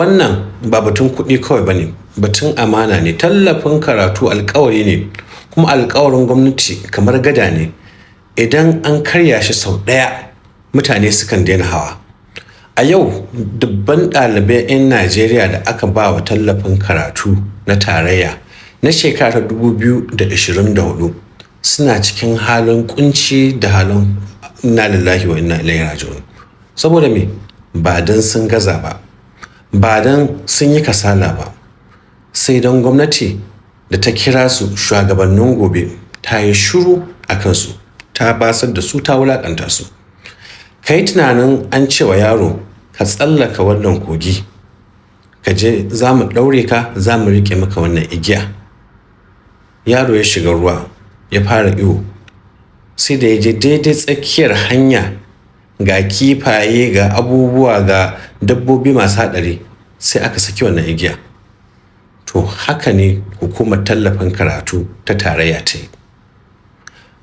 Wannan ba batun kuɗi kawai ba ne, batun amana ne. Tallafin karatu alkawari ne, kuma alkawarin gwamnati kamar gada ne: idan an karya shi sau ɗaya, mutane sukan daina hawa. A yau, dubban ɗalibai 'yan Najeriya da aka ba wa tallafin karatu na tarayya na shekara ta 2024 suna cikin halin ƙunci da halin inna lillahi wa inna ilaihi raji'un. Saboda me? Ba don sun gaza ba, ba don sun yi kasala ba, sai don gwamnati da ta kira su shugabannin gobe ta yi shiru a kansu, ta basar da su, ta wulaƙanta su. Ka yi tunanin an ce wa yaro, "Ka tsallaka wannan kogi, ka je, za mu ɗaure ka, za mu riƙe maka wannan igiya." Yaro ya shiga ruwa ya fara iyo, sai da ya je daidai tsakiyar hanya, ga kifaye, ga abubuwa, ga dabbobi masu haɗari, sai aka saki wannan igiya. To haka ne hukumar tallafin karatu ta tarayya ta yi.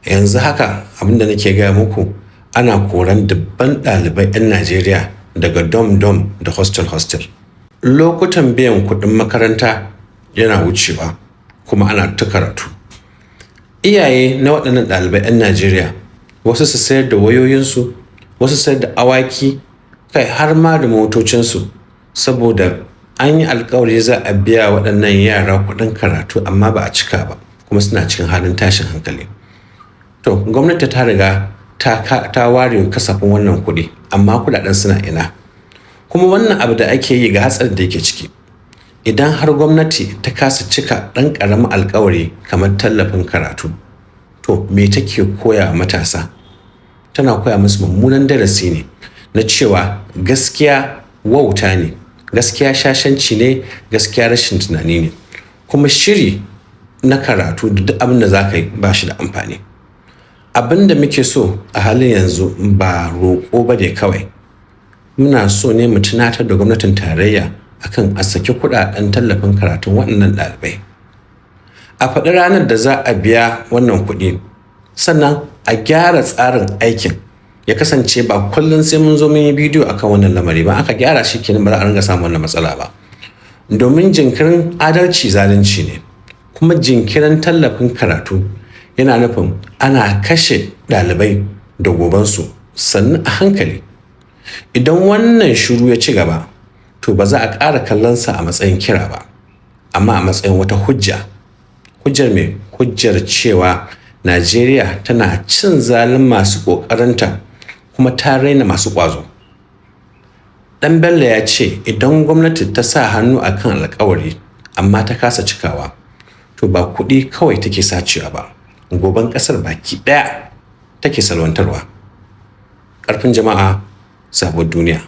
Yanzu haka abin da nake gaya muku, ana koran dubban ɗalibai 'yan Najeriya daga dorm-dorm da hostel-hostel. Lokutan biyan kuɗin makaranta yana wucewa kuma ana ta karatu. Iyaye na waɗannan ɗalibai 'yan Najeriya, wasu su sayar da wayoyinsu, wasu sayar da awaki, kai har ma da motocinsu, saboda an yi alkawari za a biya waɗannan yara kuɗin karatu amma ba a cika ba, kuma suna cikin halin tashin hankali. To gwamnati ta riga ta ware kasafin wannan kuɗi, amma kuɗaɗen suna ina? Kuma wannan abu da ake yi, ga hatsarin da yake ciki. Idan har gwamnati ta kasa cika ɗan ƙaramin alkawari kamar tallafin karatu, to me take koya wa matasa? Tana koya musu mummunan darasi ne na cewa gaskiya wauta ne, gaskiya shashanci ne, gaskiya rashin tunani ne, kuma shiri na karatu da duk abin da za ka yi ba shi da amfani. Abin da muke so a halin yanzu ba roƙo ba ne kawai. Muna so ne mu tunatar da gwamnatin tarayya akan a saki kuɗaɗen tallafin karatun waɗannan ɗalibai. A faɗi ranar da za a biya wannan kuɗi, sannan a gyara tsarin aikin ya kasance ba kullum sai mun zo mun yi bidiyo akan wannan lamari ba. Aka gyara shi kenan, ba za a ringa samun wannan matsala ba. Domin jinkirin adalci zalunci ne, kuma jinkirin tallafin karatu yana nufin ana kashe ɗalibai da gobensu sannu a hankali. Idan wannan shiru ya ci gaba, to ba za a ƙara kallonsa a matsayin kira ba, amma a matsayin wata hujja. Hujjar me? Hujjar cewa Najeriya tana cin zalin masu ƙoƙarinta kuma ta raina masu ƙwazo. Ɗan Bello ya ce idan gwamnati ta sa hannu a kan alkawari amma ta kasa cikawa, to ba kuɗi kawai take sacewa ba, goben ƙasar baki ɗaya take salwantarwa. Ƙarfin jama'a, sabuwar duniya.